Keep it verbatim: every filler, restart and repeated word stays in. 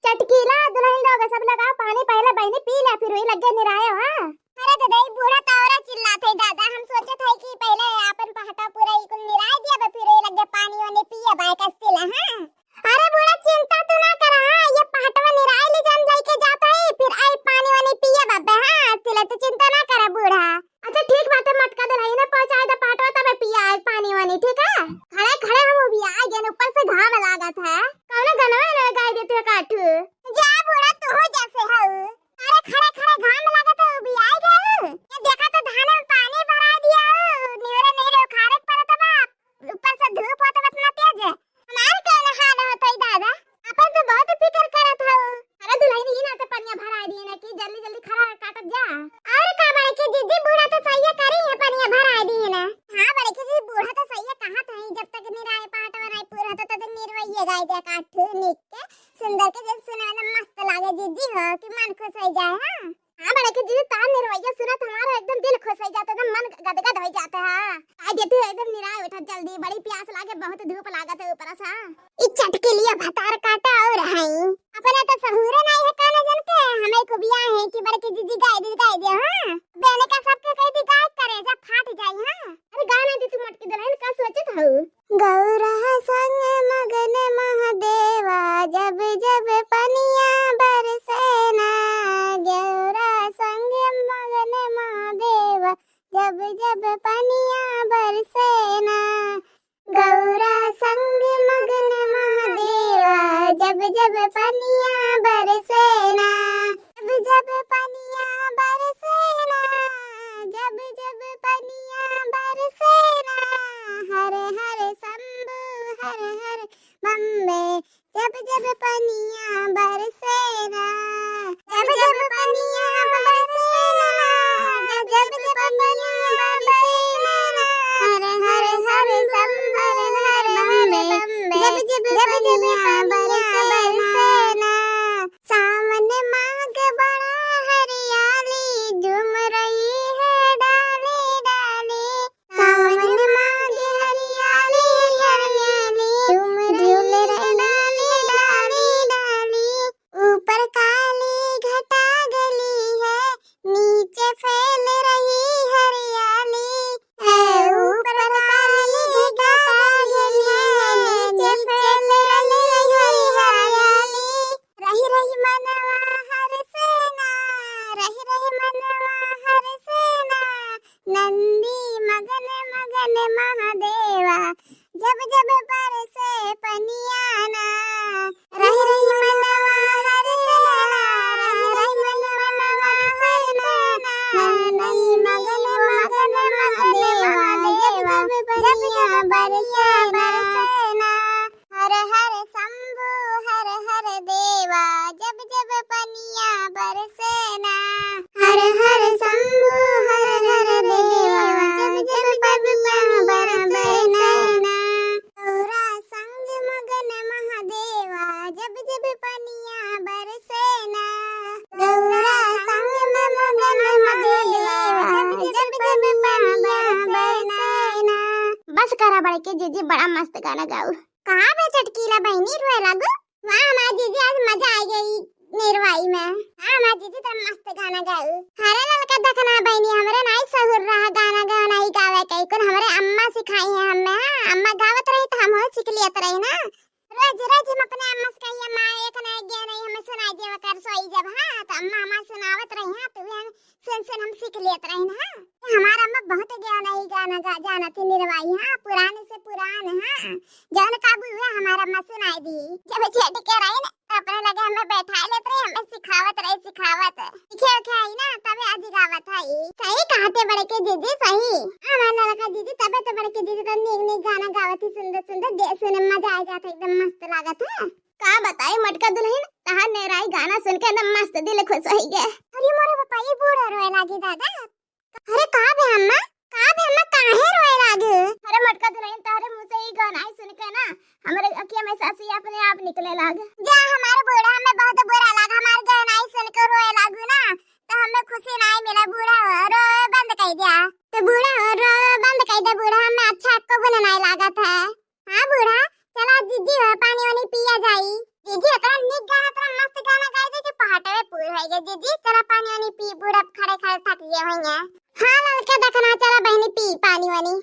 चटकीला दुलहिन लोग, सब लोग आओ, पानी पहिले बहिनी पी ले, फिर वही लगे निरायो, हाँ। अरे दादा, ई बूढ़ा तो औरा चिल्लात है दादा, हम सोचत है कि पहिले आपन पहटा पूरा ई कुल निराय दिया बे, फिर वही लगे पानी वानी पिए बाय कस्तिला, हाँ। अरे बूढ़ा, चिंता तू ना करा, हाँ, ये पहटवा निराय ले जान लेके जाता है, फिर आई पानी वानी पिए बाबे, हाँ, तिला तू चिंता ना करा बूढ़ा। अच्छा ठीक बात है, मटका दुलहिन पहुँचाए दे पहटवा, तबे पिया है पानी वानी, ठीक है? खड़े खड़े हम उबिया गए, ऊपर से घाम लागत है। कौनो गनवा ना गाय देते हो काठू। जा बूढ़ा, तू हो जैसे हो। अरे खड़े खड़े घाम लागत है, उबिया गए। ये देखा तो धान में पानी भरा दिया हो, निवरे नहीं रे, उखाड़े के पड़त बा। ऊपर से धूप होत बा इतना तेज। हमार कौन हाल होत है दादा? अपन तो बहुत फिकर करत हो। अरे दुलहिन, ई ना तो पनिया भरा दिए ना कि जल्दी जल्दी खरा काटत जा। और का बड़े के दीदी, बूढ़ा तो सही करी है, पनिया भरा दिए ना। हाँ बड़े के दीदी, बूढ़ा तो सही कहा था, जब तक निराय पाट वराय पूरा होता तब तक निरवैया गाय दे काठू निक के सुंदर के जब सुने वाला मस्त लागे दीदी हो कि मन खुश हो जाए। हाँ। हाँ बड़े के दीदी, तार निरवैया सुनत हमारा एकदम दिल खुश हो जाता, एकदम मन गदगद हो जाता है। आ देती है एकदम निराय उठा जल्दी, बड़ी प्यास लागे, बहुत धूप लागत है ऊपर से। ई चटकीलिया भतार काटा और है, अपने तो सहूरे नहीं है काना जन के, हमें को बिया है कि बड़े के दीदी गाय दे गाय दे। हाँ बेने का सबके कह दी गाय करे जा फाट जाई। हाँ अरे गाना दी तू मटकी दुलहिन, का सोचत हो? गौरा संग मगन महादेवा, जब जब पनिया बरसेना। गौरा संग मगन महादेवा, जब जब पनिया बरसेना। गौरा संग मगन महादेवा, जब जब पनिया बरसेना। जब जब पनिया बरसेना, जब जब पनिया बरसेना, हर हर शंभू हर हर बम्बे। जब जब पनिया बरसेना, जब जब पनिया बरसेना, जब जब पनिया बरसेना, हर हर शंभू हर हर बम्बे। जब जब पनिया बरसेना। सावन माघ बड़ा हरियाली, झूम रही है डाली डाली। सावन माघ हरियाली हरियाली, झूम रही है डाली डाली डाली। ऊपर काली घटा गली है, नीचे फैल रही हरियाली। है ऊपर काली घटा गली है, नीचे फैल रही हरियाली। रही रही मनवा हरसेना, रही रही मनवा हरसेना। नंदी मगन मगन महादेवा, जब जब बरसे पनियाना। रही रही मनवा हरसेना, रही रही मनवा हरसेना। नंदी मगन मगन महादेवा, जब जब पनिया बरसेना। हर हर शंभू हर हर देवा, जब जब पनिया बरसेना। हर हर शंभू हर हर देवा, जब जब पनिया बरसेना। गौरा संग मगन महादेवा, जब जब पनिया बरसेना। गौरा संग मगन महादेवा, जब जब पनिया बरसेना। बस करा बड़के जीजी, बड़ा मस्त गाना गाऊ। कहाँ बे चटकीला बहिनी रोए लागू? वाह हमार जीजी, आज मजा आ गई निरवाई में। हाँ हमार जीजी तो मस्त गाना गाऊ। अरे ललका देखना बहिनी, हमरे नाई सहूर रहा गाना गाना ही गावे के, कुल हमरे अम्मा सिखाई है हमें। हाँ अम्मा गावत रही तो हम हो सीख लियत रही ना। रोज रोज हम अपने अम्मा से कहिए, "माँ एक ना एक गाना ही हमें सुनाई देवा कर सोई जब।" हाँ तो अम्मा हमार सुनावत रही, हाँ तो वे सुन सुन हम सीख लेत रहिन, हाँ। हमार अम्मा बहुत गाना ही गाना गा, जानती निरवाई, हाँ, पुराने से पुरान, हाँ। जौन काबू हुआ हमार अम्मा सुनाई दी। जब छेटी के रही ना, तो अपने लगे हमें बैठाए लेत रही, हमें सिखावत रही, सिखावत। सीखे उखे आई ना, तबे आज गावत है। सही कहते बड़के जीजी, सही। हमार लड़का जीजी, तबे तो बड़के जीजी तो नीक नीक गाना गावत ही, सुंदर सुंदर, दे सुने मजा आ जाता, एकदम मस्त लागत है। का बताई मटका दुलहिन, तहार नेराई गाना सुन के एकदम मस्त दिल खुश होई गे। अरे मोरे बापा, ई बूढ़ा रोए लागी दादा। अरे का बे अम्मा, का बे अम्मा, काहे रोए लागे? अरे मटका दुलहिन, तहरे मुँह से ई गाना ही सुन के ना, हमरे अखिया में से आंसू अपने आप निकले लागे। जा हमारे बूढ़ा, हमें बहुत बुरा लगा, हमारे गाना ही सुन के रोए लागू ना, तो हमें खुशी नहीं मिला। बूढ़ा हो, रोए बंद कर दिया। तो बूढ़ा हो, रोए बंद कर दे बूढ़ा, हमें अच्छा एको गुण नहीं लागत है। हाँ बूढ़ा, चला जीजी हो, पानी वानी पिया जाई। जीजी इतना निक गाना, इतना मस्त आइए जीजी, चला पानी वानी पी, बूढ़ा खड़े खड़े थक गए होइहैं। हाँ ललका दखना, चला बहिनी पी पानी वानी।